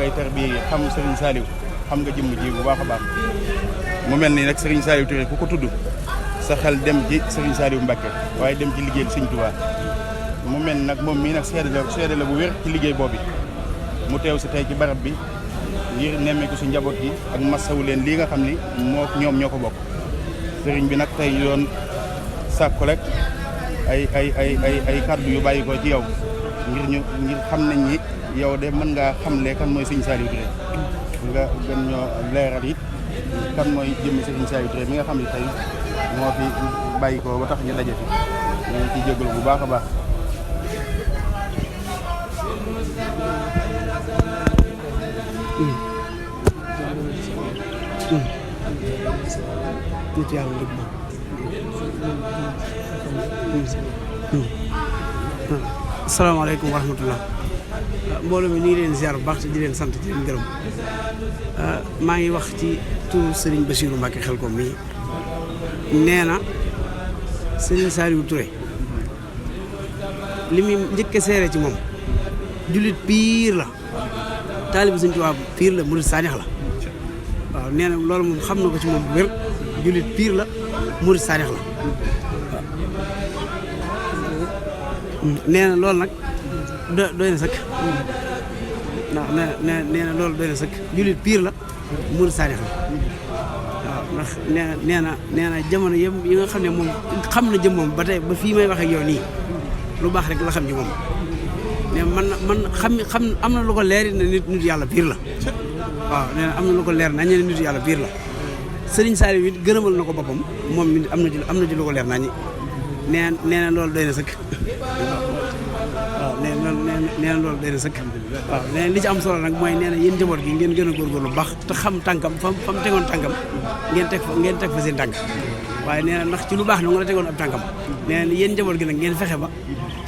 ngay tarbiya xam Serigne Saliou xam nga jëmm ji bu baax a baax mu mel ni nag Serigne Saliou Touré ku ko tudd sa xel dem ci Serigne Saliou Mbacké waaye dem ci liggéeyal Serigne Touba mu mel ni nag moom mii nag seede la bu wér ci liggéey boobu mu teew si tey ci barab bi ngir nemmeeku si njaboot gi ak masawu leen lii nga xam ni ñoom ñoo ko bokk Serigne bi nag tey yoon sàkku rek ay kàddu yu bàyyi ko ci yow ngir xam nañ ni yow de mën ngaa xamle kan mooy Serigne Saliou Touré nga gën ñoo leeral it kan mooy jëmmi Serigne Saliou Touré mi nga xam ne tey moo fi bàyyi ko ba tax ñu daje fi ñu ngi ciy jégalu bu baax a baax. asalaamaaleykum wa rahmatullah mbooloo mi ñu ngi leen ziar bu baax te di leen sant di leen gërëm maa ngi wax ci turu Serigne Bassirou Mbacké Xelkom mii nee na Serigne Saliou Touré li muy njëkk a seere ci moom jullit piir la taalibu Sëriñ Tuubaa piir la murid saadix la waaw nee na loolu moom xam na ko ci moom bu wér jullit piir la murid saadix la nee na loolu nag doy na sëkk ndax nee na loolu doy na sëkk jullit piir la murid saadix la waaw ndax nee na jamono yi nga xam ne moom xam na jëm moom ba tey ba fii may wax ak yow nii lu baax rek la xam ci moom ne man xam am na lu ko leer ne nit yàlla piir la waaw nee na am na lu ko leer nañ ne nit yàlla piir la Serigne Saliou it gërëmal na ko boppam moom mi am na ci lu ko leer nañ nee na loolu doy na sëkk waaw nee na loolu doy na sëkk waaw nee na li ci am solo nag mooy nee na yéen njaboot gi ngeen gën a góorgóorlu bu baax te xam tànkam fa mu tegoon tànkam ngeen teg fa seen tànk waaye nee na ndax ci lu baax na nga la tegoon ab tànkam nee na yéen njaboot gi nag ngeen fexe ba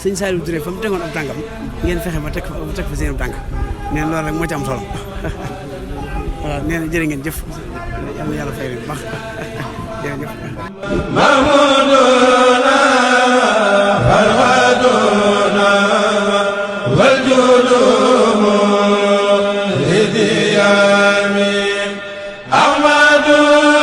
Serigne Saliou Touré fa mu tegoon ab tànkam ngeen fexe ba teg fa seen tànk nee na loolu rek moo ci am solo waaw nee na jërë ngeen jëf yàlla fay leen bu baax jërëjëf أحمدنا